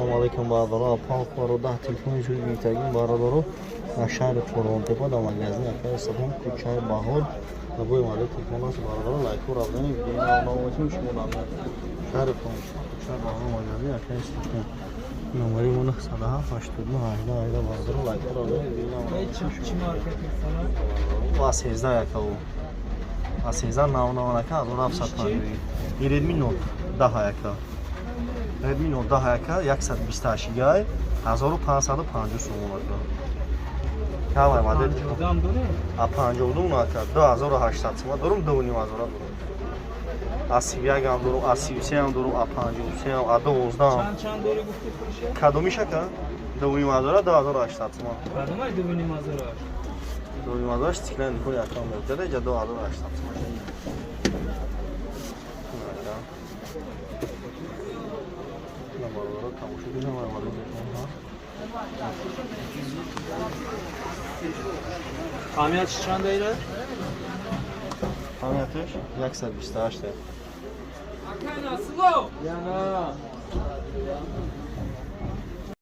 Ассалому алайкум, бародаро. Панхоро 10 телефони шуд гирифтагим, бародаро. Дар шаҳри Қурғонтепа, дар магазини акаи Садом, кӯчаи Баҳор, набои модели телефон аст, бародаро. Лайку равдани видеои навнавотим шумо дар шаҳри Қурғонтепа, кӯчаи Баҳор, магазини акаи Садом. Номери мо 907 89 18 18, бародаро. Лайку равдани видеои навнавотим шумо. А 13 якаву. А 13 навнаванака 1750. И Redmi Note 10 яка. Redmi Note 10 яка 128 гай 1550 сомон ака. Камай модел. Дам дорем? А 52 нака 2800 сомон дорум, 2500 дорум. А 31 ҳам дорум, А 33 ҳам дорум, А 53 ҳам, А 12 ҳам. Чанд чанд дори гуфти фурӯша? Кадомиш, ака? 2500, 2800 сомон. Кадомай 2500-аш? 2500 стеклянный телефон яка меҷада, иҷа 2800 сомон. Ака. На, бародаро, тамошо кунем ва модел телефон ҳа. Қамиятш чанд дайра? Памятиш 128. Яна.